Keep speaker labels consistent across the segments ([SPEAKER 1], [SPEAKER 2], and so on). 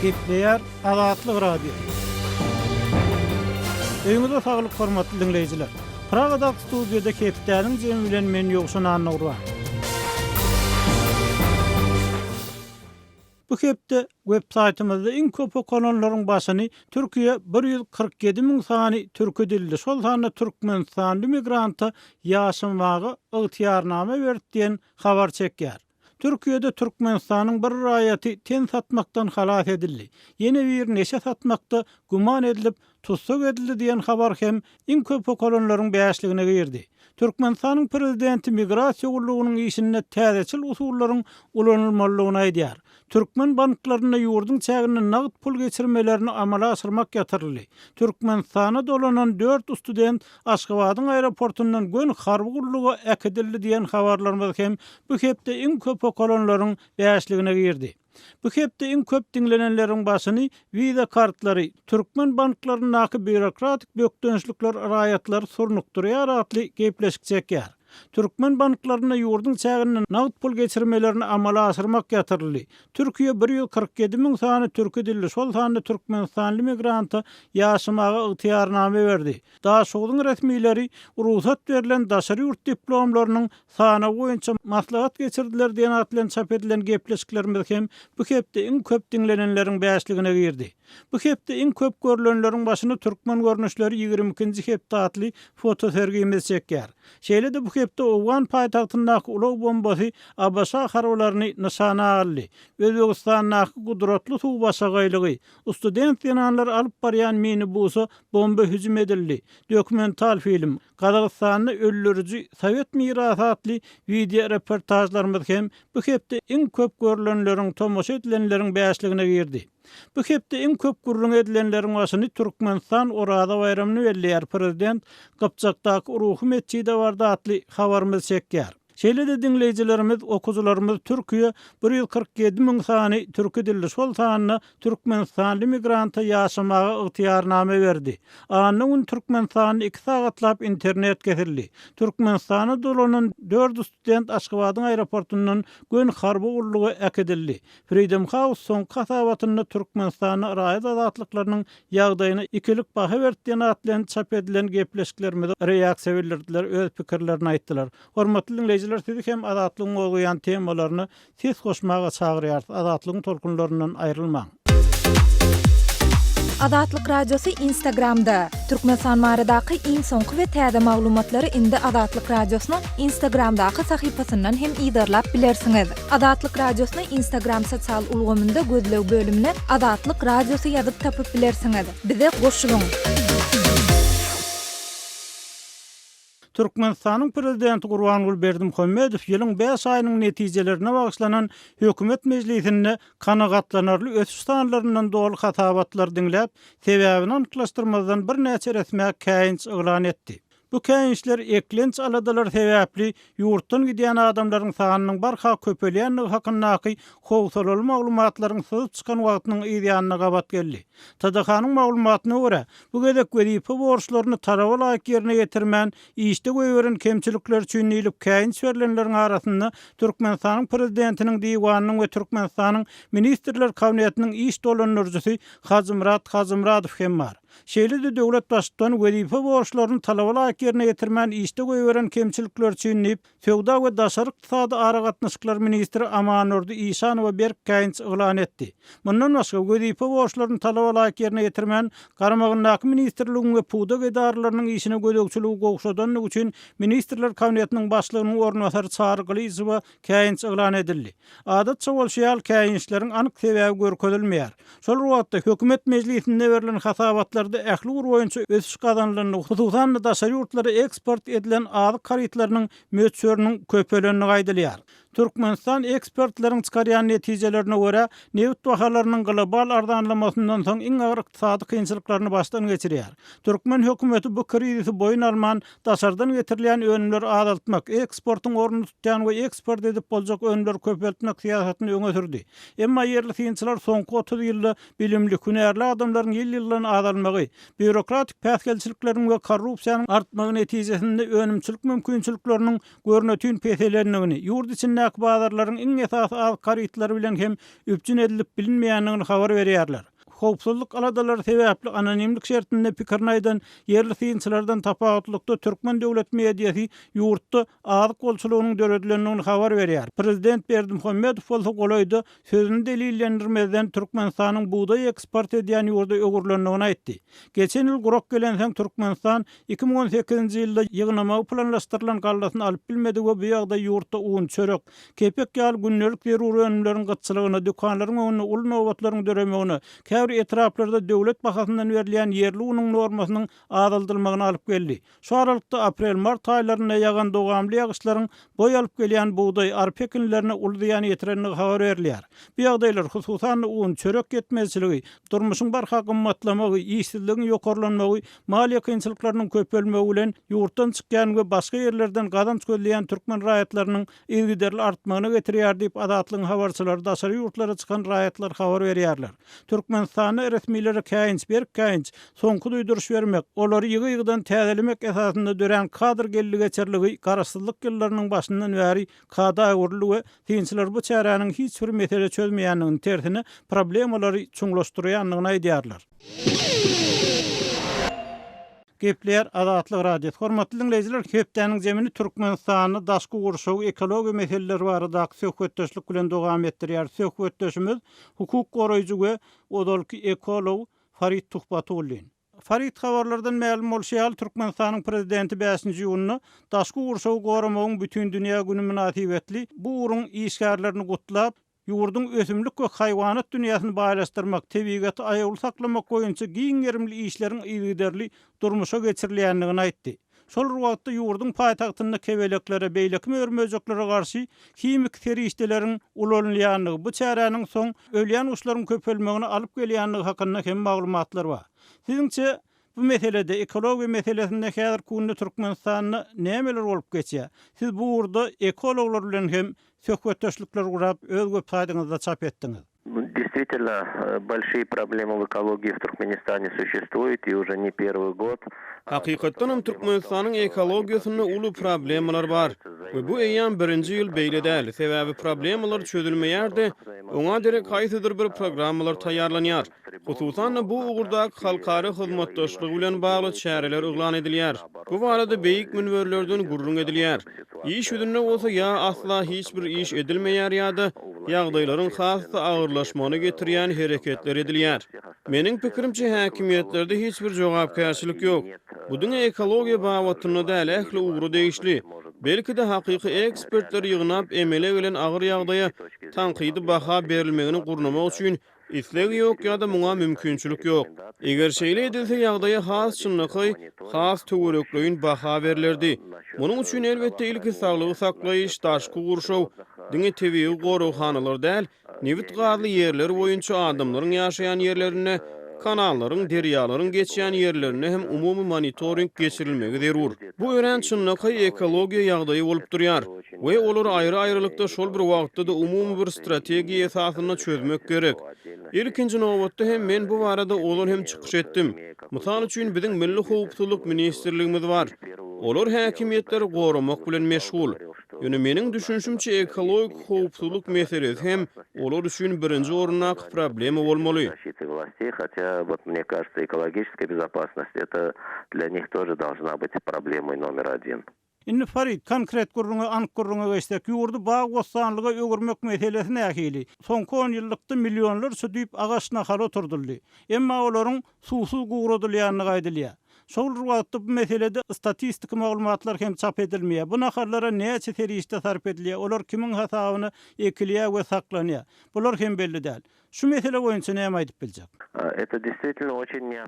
[SPEAKER 1] Gepleýär Azatlyk Radiosy. Öýüňize saglyk hormatly diňleýjiler. Pragadaky studiýada hepdäniň jemi bilen men Ýowşan Annagurban. Bu hepde web saýtymyzda iň köp okalanlaryň başyny Türkiýe 147 müň sany türki dilli, şol sanda türkmenistanly migranta ýaşamaga ygtyýarnama berdi diýen habar çekýär. Türkiýede Türkmenistanyň bir raýaty ten satmakdan halas edildi, ýene biri neşe satmakda güman edilip tussag edildi diýen habar hem iň köp okalanlaryň bäşligine girdi. Türkmenistanyň prezidenti migrasiýa gullugynyň işinde täzeçil usullaryň ulanylmalydygyny aýdýar. Türkmen banklarynda ýurduň çäginde nagt pul geçirmelerini amala aşyrmak ýatyryldy. Türkmenistana dolanan dört student Aşgabadyň aeroportundan göni harby gulluga äkidildi diýen habarlarymyz hem bu hepde iň köp okalanlaryň bäşligine girdi. Bu hepde iň köp diňlenenleriň başyny wiza kartlary, türkmen banklaryndaky býurokratik bökdençlikler raýatlary surnukdyrýar atly gepleşik çekýär. Türkmen banklarynda ýurduň çäginde nagt pul geçirmelerini amala aşyrmak ýatyryldy. Türkiýe 147 müň sany türki dilli, şol sanda türkmenistanly migranta ýaşamaga ygtyýarnama berdi. Daşogzuň resmileri rugsat berlen daşary ýurt diplomlarynyň sanawy boýunça maslahat geçirdiler diýen at bilen çap edilen gepleşiklerimiz hem bu hepde iň köp diňlenenleriň bäşligine girdi. Bu hepde iň köp görlenleriň başyny Türkmen görnüşleri ýigrimi ikinji hepde atly fotosergimiz çekýär. Şeýle-de bu hepde owgan paýtagtyndaky ulag bombasy ABŞ harbylaryny nyşana aldy. Özbegistandaky gudratly suw başagaýlygy, Student zenanlary alyp barýan minibusa bomba hüjüm edildi. Dokumental film, Gazagystanda öldüriji sowet mirasy atly wideoreportažlarymyz hem bu hepde iň köp görlenleriň, tomaşa edilenleriň bäşligine girdi. Bu hepde iň köp gürrüň edilenleriň başyny Türkmenistan Oraza baýramyny belleýär, Prezident Gypjakdaky ruhy metjide bardy atly habarymyz çekýär. Şeýle-de diňleýjilerimiz, okyjylarymyz Türkiýe 147 müň sany türki dilli, şol sanda türkmenistanly migranta ýaşamaga ygtyýarnama berdi. Anna güni Türkmenistanda iki sagatlap internet kesildi. Türkmenistana dolanan dört student Aşgabadyň aeroportundan göni harby gulluga äkidildi. Freedom House soňky hasabatynda Türkmenistanda raýat azatlyklarynyň ýagdaýyna ikilik baha berdi diýen at bilen çap edilen gepleşiklerimize reaksiýa bildirdiler, öz pikirlerini aýtdylar. Hormatly diňleýjiler sizi hem Azatlygyň gozgaýan temalaryna ses goşmaga çagyrýarys. Azatlygyň tolkunlaryndan aýrylmaň.
[SPEAKER 2] Azatlyk Radiosy Instagramda, Türkmenistan baradaky iň soňky we täze maglumatlary indi Azatlyk Radiosynyň Instagramdaky sahypasyndan hem yzarlap bilersiňiz. Azatlyk Radiosyny Instagram sosial ulgamynda gözleg bölümine Azatlyk Radiosy ýazyp tapyp bilersiňiz. Bize goşulyň!
[SPEAKER 1] Türkmenistanyň Prezidenti Gurbanguly Berdimuhamedow ýylyň bäş aýynyň netijelerine bagyşlanan Hökümet mejlisinde kanagatlanarly ösüş sanlaryndan doly hasabatlary diňläp, sebäbini anyklaşdyrmazdan birnäçe resmä käýinç yglan etdi. Bu käýinçler eklenç aladalary sebäpli ýurtdan gidýän adamlaryň sanynyň barha köpelýändigi hakyndaky howsalaly maglumatlaryň syzyp çykan wagtynyň yz ýanyna gabat geldi. TDH-nyň maglumatyna görä, bu gezek wezipe borçlaryny talaba laýyk ýerine ýetirmän, işde goýberen kemçilikleri üçin diýlip käýinç berlenleriň arasynda Türkmenistanyň Prezidentiniň Diwanynyň we Türkmenistanyň Ministrler Kabinetiniň iş dolandyryjysy Hajymyrat Hajymyradow hem bar. Şeýle-de döwlet Baştutany wezipe borçlaryny talaba laýyk ýerine ýetirmän işde goýberen kemçilikleri üçin diýip, Söwda we daşary ykdysady aragatnaşyklar ministri Amandurdy Işanowa berk käýinç yglan etdi. Mundan başga, wezipe borçlaryny talaba laýyk ýerine ýetirmän, garamagyndaky ministrligiň we pudak edaralarynyň işine gözegçiligi gowşadandygy üçin Ministrler Kabinetiniň başlygynyň orunbasary Çary Gylyjowa käýinç yglan edildi. Adatça bolşy ýaly, käýinçleriň anyk sebäbi görkezilmeýär. Şol bir wagtda, hökümet mejlisinde berlen hasabatlarda ähli ugur boýunça ösüş gazanylandygy, hususan-da, daşary ýurtlara eksport edilen azyk harytlarynyň möçberiniň köpelendigi aýdylýar. Türkmenistan ekspertleriň çykarýan netijelerine görä, nebit bahalarynyň global arzanlamasyndan soň iň agyr ykdysady kynçylyklaryny başdan geçirýär. Türkmen hökümeti bu krizisi boýun alman, daşardan getirilýän önümleri azaltmak, eksportyň ornuny tutýan we eksport edip boljak önümleri köpeltmek syýasatyny öňe sürdi. Emma ýerli synçylar soňky 30 ýylda bilimli, hünärli adamlaryň ýyl-ýyldan azalmagy, býurokratik päsgelçilikleriň we korrupsiýanyň artmagy netijesinde önümçilik mümkinçilikleriniň görnetin peselendigini, ýurt içindäki. içindäki bazarlaryň iň esasy azyk harytlary bilen hem üpjün edilip bilinmeýändigini habar berýärler. Howpsuzlyk aladalary sebäpli anonimlik şertinde pikirini aýdan ýerli synçylardan tapawutlykda türkmen döwlet mediasy ýurtda azyk bolçulygynyň döredilendigini habar berýär. Prezident Berdimuhamedow bolsa golaýda sözüni delillendirmezden Türkmenistanyň bugdaý eksport edýän ýurda öwrülendigini aýtdy. Geçen ýyl gurak gelensoň Türkmenistan 2018-nji ýylda ýygnamagy planlaşdyrylan gallasyny alyp bilmedi we bu ýagdaý ýurtda un, çörek, kepek ýaly gündelik zerur önümleriň gytçylygyna, dükanlaryň öňünde uly nobatlaryň döremegine, käbir etraplarda döwlet bahasyndan berilýän ýerli unuň normasynyň azaldylmagyna alyp geldi. Şu aralykda, aprel-mart aýlarynda ýagan dowamly ýagyşlaryň boý alyp gelýän bugdaý, arpa ekinlerine uly zyýan ýetirendigi habar berilýär. Bu ýagdaýlar, hususan-da, un, çörek ýetmezçiligi, durmuşyň barha gymmatlamagy, işsizligiň ýokarlanmagy, maliýe kynçylyklarynyň köpelmegi bilen ýurtdan çykýan we başga ýerlerden gazanç gözleýän türkmen raýatlarynyň yzygiderli artmagyna getirýär diýip, Azatlygyň habarçylary daşary ýurtlara çykan raýatlar habar berýärler. Türkmenistanda resmilere käýinç, berk käýinç, soňky duýduryş bermek, olary ýygy-ýygydan täzelemek esasynda dörän kadr geldi-geçerligi garaşsyzlyk ýyllarynyň başyndan bäri kada öwrüldi we synçylar bu çäräniň hiç bir mesele çözmeýändigini, tersine, problemalary çuňlaşdyrýandygyny aýdýarlar. Gepleýär Azatlyk Radiosy. Hormatly diňleýjiler, hepdäniň jemini Türkmenistanda daşky gurşaw, ekologiýa meseleleri baradaky söhbetdeşlik bilen dowam etdirýär. Söhbetdeşimiz hukuk goraýjy we ozalky ekolog Farid Tuhbatullin. Farid, habarlardan mälim bolşy ýaly, Türkmenistanyň Prezidenti bäşinji iýunda Daşky gurşawy goramagyň bütindünýä güni mynasybetli bu ugruň işgärlerini gutlap, Ýurduň ösümlik we haýwanat dünýäsini baýlaşdyrmak, tebigaty aýawly saklamak boýunça giň gerimli işleriň yzygiderli durmuşa geçirilýändigini aýtdy. Şol bir wagtda, ýurduň paýtagtynda kebeleklere, beýleki mör-möjeklere garşy himiki serişdeleriň ulanylýandygy, bu çäräniň soň ölýän guşlaryň köpelmegine alyp gelýändigi hakynda hem maglumatlar bar. Siziňçe, Bu meselede, ekologiýa meselesinde häzirki günde Türkmenistanda nämeler bolup geçýär? Siz bu ugurda ekologlar bilen hem söhbetdeşlikler gurap, öz websaýtyňyzda çap etdiňiz.
[SPEAKER 3] Действительно, большие проблемы в экологии в Туркменистане существуют и уже не первый год.
[SPEAKER 4] Hakykatdanam Türkmenistanyň ekologiýasynda uly problemalar bar we bu eýýäm birinji ýyl beýle däl, sebäbi problemalar çözülmeýär-de, oňa derek haýsydyr bir programmalar taýýarlanýar. Hususan-da, bu ugurdaky halkara hyzmatdaşlygy bilen bagly çäreler yglan edilýär. Bu barada beýik münberlerden gürrüň edilýär. Iş ýüzünde bolsa ýa asla hiç bir iş edilmeýär ýa-da ýagdaýlaryň has-da agyrlaşmagyna getirýän hereketler edilýär. Meniň pikirimçe, häkimiýetlerde hiç bir jogapkärçilik ýok. Bu diňe ekologiýa babatynda däl, ähli ugra degişli. Belki-de, hakyky ekspertleri ýygnap, emele gelen agyr ýagdaýa tankydy baha berilmegini gurnamak üçin Isleg ýok ýa-da muňa mümkinçilik ýok. Eger şeýle edilse ýagdaýa has çynlakaý, has töwerekleýin baha berlerdi. Munuň üçin elbetde ilki saglygy saklaýyş, daşky gurşaw, diňe tebigy goraghanalar däl, nebit-gazly ýerler boýunça adamlaryň ýaşaýan ýerlerinde, kanallaryň, derýalaryň geçýän ýerlerinde hem umumy monitoring geçirilmegi zerur. Bu örän çynlakaý ekologiýa ýagdaýy bolup durýar. We olary aýry-aýrylykda şol bir wagtda-da umumy bir strategiýa esasynda çözmek gerek. Ilkinji nobatda hem men bu barada ozal hem çykyş etdim. Mysal üçin, biziň Milli howpsuzlyk ministrligimiz bar. Olar häkimiýetleri goramak bilen meşgul. Ýöne meniň düşünişimçe ekologik howpsuzlyk meselesi hem olar üçin birinji orundaky problema bolmaly.
[SPEAKER 1] Indi Farid, konkret gürrüňe, anyk gürrüňe geçsek, ýurdy bag-bossanlyga öwürmek meselesi nähili? Soňky onýyllykda millionlarça düýp agaç nahaly oturdyldy. Emma olaryň suwsuz guradylýandygy aýdylýar. Şol bir wagtda bu meselede statistiki maglumatlar hem çap edilmeýär. Bu nahallara näçe serişde sarp edilýär, olar kimiň hasabyna ekilýär we saklanýar? Bular hem belli däl. Şu mesele boýunça näme aýdyp biljek?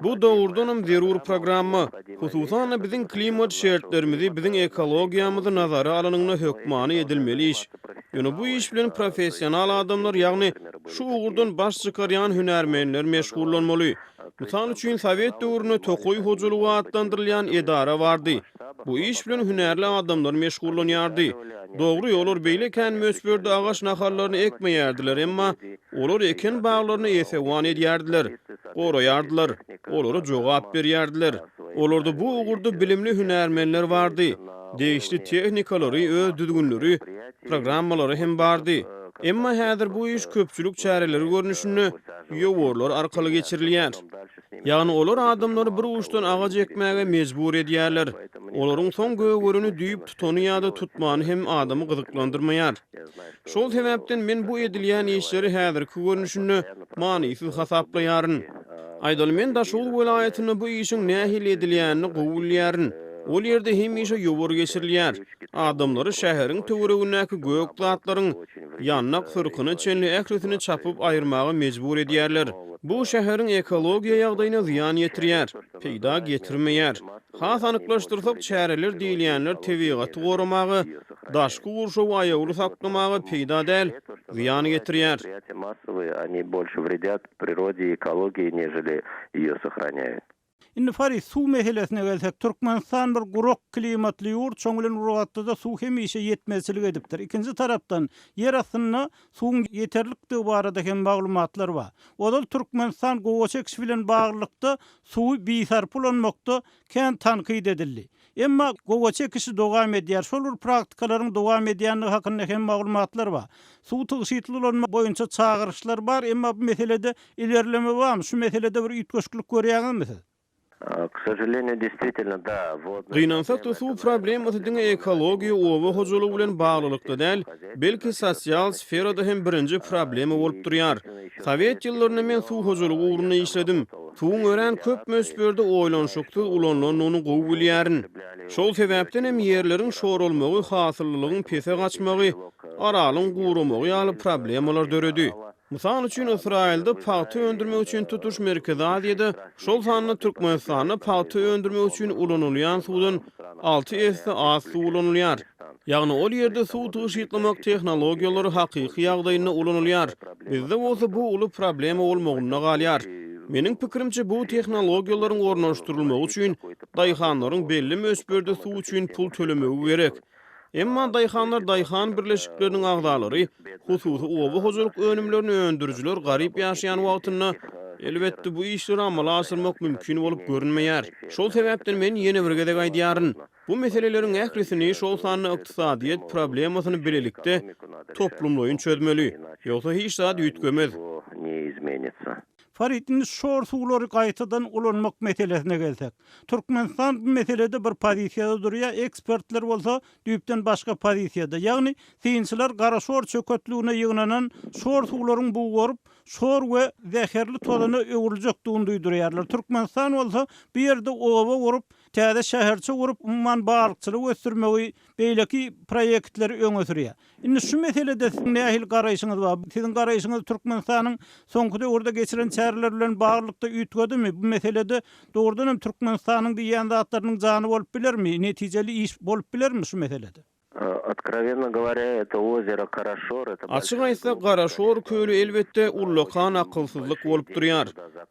[SPEAKER 4] Bu dogrudanam zerur programma. Hususan-da, biziň klimat şertlerimizi, biziň ekologiýamyzy nazara alanyňda hökmany edilmeli iş. Ýöne bu iş bilen professional adamlar, ýagny şu ugurdan baş çykarýan hünärmenler meşgullanmaly. Mysal üçin, sowet döwründe tokaý hojalygy atlandyrylýan edara bardy. Bu iş bilen hünärli adamlar meşgullanýardy. Dogry, olar beýle kän möçberde agaç nahallaryny ekmeýärdiler, emma olar eken baglaryna esewan edýärdiler, goraýardylar, olara jogap berýärdiler. Olarda bu ugurda bilimli hünärmenler bardy. Degişli tehnikalary, öz düzgünleri, programmalary hem bardy. Emma häzir bu iş köpçülik çäreleri görnüşinde ýowarlar arkaly geçirilýär. Ýagny olar adamlary bir uçdan agaç ekmäge mejbur edýärler. Olaryň soň gögereni düýp tutany ýa-da tutmany hem adamy gyzyklandyrmaýar. Şol sebäpden men bu edilýän işleri häzirki görnüşinde manysyz hasaplaýaryn. Aýdaly, men Daşoguz welaýatynda bu işiň nähili edilýänini gowy bilýärin. Ol ýerde hemişe ýowar geçirilýär. Adamlary şäheriň töweregindäki gök zatlaryň ýandak syrkyna çenli ählisini çapyp aýyrmaga mejbur edýärler. Bu şäheriň ekologiýa ýagdaýyna zyýan ýetirýär, peýda getirmeýär. Has anyklaşdyrsak, çäreler diýilýänler tebigaty goramaga, daşky gurşawy aýawly saklamaga peýda däl, zyýan getirýär.
[SPEAKER 1] Indi Farid, suw meselesine gelsek, Türkmenistan bir gurak klimatly ýurt, şoň bilen bir wagtda-da suw hemişe ýetmezçilik edipdir. Ikinji tarapdan, ýer astynda suwuň ýeterlikdigi barada hem maglumatlar bar. Ozal Türkmenistan gowaça ekişi bilen baglylykda suwy bisarpa ulanmakda kän tankyt edildi. Emma gowaça ekişi dowam edýär, şol bir praktikalaryň dowam edýändigi hakynda hem maglumatlar bar. Suwy tygşytly ulanmak boýunça çagyryşlar bar, emma bu meselede ilerleme barmy, şu meselede bir üýtgeşiklik görýäňizmi siz?
[SPEAKER 3] K sožaleniýu, deýstwitelno, da, wodnaýa
[SPEAKER 4] Gynansak-da, suw problemasy diňe ekologiýa, oba hojalygy bilen baglylykda däl, belki sosial sferada hem birinji problema bolup durýar. Sowet ýyllarynda men suw hojalygy ugrunda işledim. Suwuň örän köp möçberde oýlanyşyksyz ulanylandygyny gowy bilýärin. Şol sebäpden hem ýerleriň şoralmagy, hasyllylygyň pese gaçmagy, Aralyň guramagy ýaly problemalar döredi. Mysal üçin, Ysraýylda pagta öndürmek üçin tutuş Merkezi Aziýada, şol sanda Türkmenistanda pagta öndürmek üçin ulanylýan suwdan alty esse az suw ulanylýar. Ýagny ol ýerde suw tygşytlamak tehnologiýalary hakyky ýagdaýynda ulanylýar. Bizde bolsa bu uly problema bolmagynda galýar. Meniň pikirimçe, bu tehnologiýalaryň ornaşdyrylmagy üçin daýhanlaryň belli möçberde suw üçin pul tölemegi gerek. Emma daýhanlar, daýhan birleşikleriniň agzalary, hususy oba hojalyk önümlerini öndürijiler garyp ýaşaýan wagtynda, elbetde, bu işleri amala aşyrmak mümkin bolup görünmeýär. Şol sebäpden men ýene bir gezek aýdýaryn, bu meseleleriň ählisini, şol sanda ykdysadyýet problemasyny bilelikde, toplumlaýyn çözmeli. Ýogsa hiç zat üýtgemez.
[SPEAKER 1] Farid, indi şor suwlary gaýtadan ulanmak meselesine gelsek. Türkmenistan bu meselede bir pozisiýada durýar, ekspertler bolsa düýpden başga pozisiýada. Ýagny, synçylar Garaşor çöketligine ýygnanan şor suwlaryň bugaryp, şor we zäherli tozana öwrüljekdigini duýdurýarlar. Türkmenistan bolsa bu ýerde oba gurup, täze şäherçe gurup, umuman balykçylygy ösdürmegi, beýleki proýektleri öňe sürýär. Indi şu meselede siziň nähili garaýşyňyz bar? Siziň garaýşyňyz Türkmenistanyň soňky döwürde geçiren çäreleri bilen baglylykda üýtgedimi? Bu meselede dogrudan hem Türkmenistanyň diýýän zatlarynyň jany bolup bilermi? Netijeli iş bolup bilermi şu meselede?
[SPEAKER 3] Otkrowenno goworýa, eto ozero Karaşor, eto
[SPEAKER 4] Açyk aýtsak, Garaşor köli elbetde ullakan akylsyzlyk bolup durýar.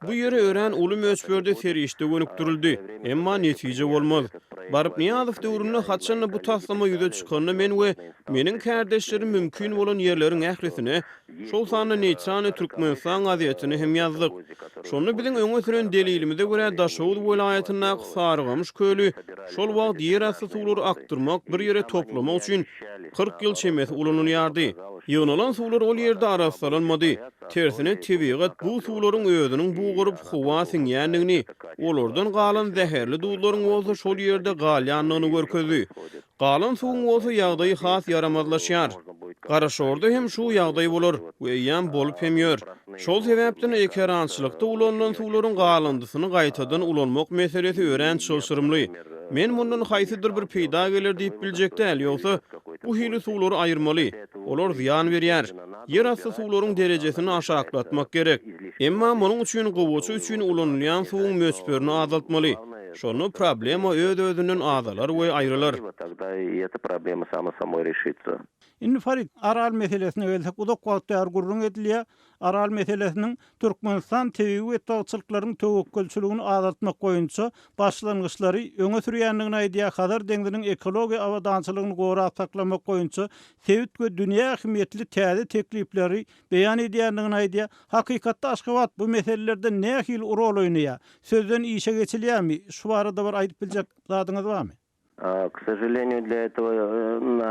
[SPEAKER 4] Bu ýere örän uly möçberde serişde gönükdirildi. Emma netije bolmaz. Baryp Nyýazow döwründe haçanda bu taslama ýüze çykanda men we meniň kärdeşlerim mümkin bolan ýerleriň ählisine, şol sanda Neýtralnyý Türkmenistan gazetine hem ýazdyk. Şonda biziň öňe süren delilimize görä Daşoguz welaýatyndaky Sarygamyş köli şol wagt ýerasty suwlary akdyrmak, bir ýere toplamak üçin 40 ýyl çemesi ulanylýardy. Ýygnalan suwlar ol ýerde arassalanmady. Tersine, tebigat bu suwlaryň özüniň bugaryp howa siňýändigini, olardan galan zäherli duzlaryň bolsa şol ýerde galýandygyny görkezdi. Galan suwuň bolsa ýagdaýy has ýaramazlaşýar. Garaşorda hem şu ýagdaý bolar we eýýäm bolup hem ýör. Şol sebäpden ekerançylykda ulanylan suwlaryň galyndysyny gaýtadan ulanmak meselesi örän çylşyrymly. Men mundan haýsydyr bir peýda geler diýip biljek däl, ýogsa bu hili suwlary aýyrmaly. Olar zyýan berýär. Ýerasty suwlaryň derejesini aşaklatmak gerek. Emma munuň üçin gowaça üçin ulanylýan suwuň möçberini azaltmaly. Şonda problema öz-özünden azalar we aýrylar.
[SPEAKER 1] Indi Farid, Aral meselesine gelsek, uzak wagt bäri gürrüň edilýär. Aral meselesiniň Türkmenistan tebigy betbagtçylyklaryň töwekgelçiligini azaltmak boýunça başlangyçlary öňe sürýändigini aýdýar, Hazar deňziniň ekologiýa abadançylygyny gorap saklamak boýunça sebit we dünýä ähmiýetli täze teklipleri beýan edýändigini aýdýar. Hakykatda Aşgabat bu meselelerde nähili rol oýnaýar? Sözden işe geçilýärmi? Şu barada bir aýdyp biljek zadyňyz barmy?
[SPEAKER 3] K sožaleniýu dlýa etogo na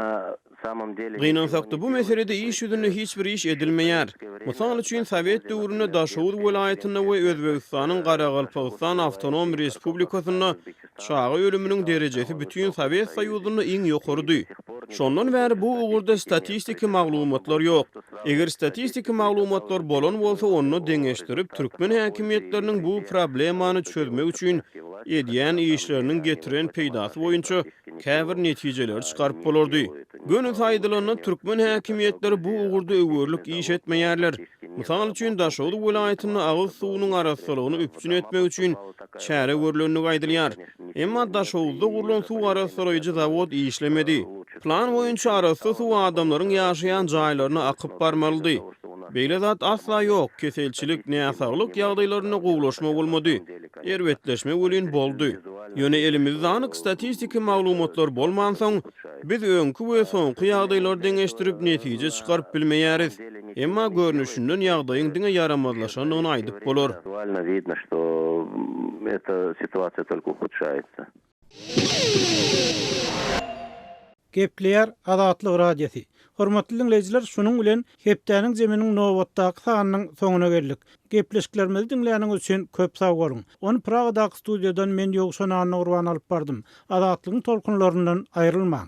[SPEAKER 3] samom dele
[SPEAKER 4] Gynansakda bu meselede iş ýüzünde hiç bir iş edilmeýär. Mysal üçin sowet döwründe Daşoguz welaýatynda we Özbegistanyň Garagalpagystan awtonom respublikasynda çaga ölüminiň derejesi bütin Sowet Soýuzynda iň ýokarydy. Şondan bäri bu ugurda statistiki maglumatlar ýok. Eger statistiki maglumatlar bolan bolsa onda deňeşdirip türkmen häkimiýetleriniň bu problemany çözmek üçin edýän işleriniň getiren peýdasy boýunça käbir netijeleri çykaryp bolardy. Gönüsi aýdylanda, türkmen häkimiýetleri bu ugurda öwerlik iş etmeýärler. Mysal üçin, Daşoguz welaýatynda agyz suwunyň arassalygyny üpjün etmek üçin çäre görlendigi aýdylýar. Emma Daşoguzda gurlan suw arassalaýjy zawod işlemedi. Plan boýunça arassa suw adamlaryň ýaşaýan jaýlaryna akyp barmalydy. Beýle zat asla ýok, keselçilik, näsaglyk ýagdaýlarynda gowulaşma bolmady. Erbetleşme welin boldy. Ýöne elimizde anyk statistiki maglumatlar bolmansoň, biz öňki we soňky ýagdaýlary deňeşdirip netije çykaryp bilmeýäris. Emma görnüşinden ýagdaýyň diňe ýaramazlaşandygyny aýdyp bolar.
[SPEAKER 1] Gepleýär Azatlyk Radiosy. Hormatly diňleýjiler, şunuň bilen hepdäniň zeminiň nobatdaky sanynyň soňuna geldik. Gepleşiklerimizi diňläniňiz üçin köp sag boluň. Ony Pragadaky studiýadan men Ýowşan Annagurban alyp bardym. Azatlygyň tolkunlaryndan aýrylmaň!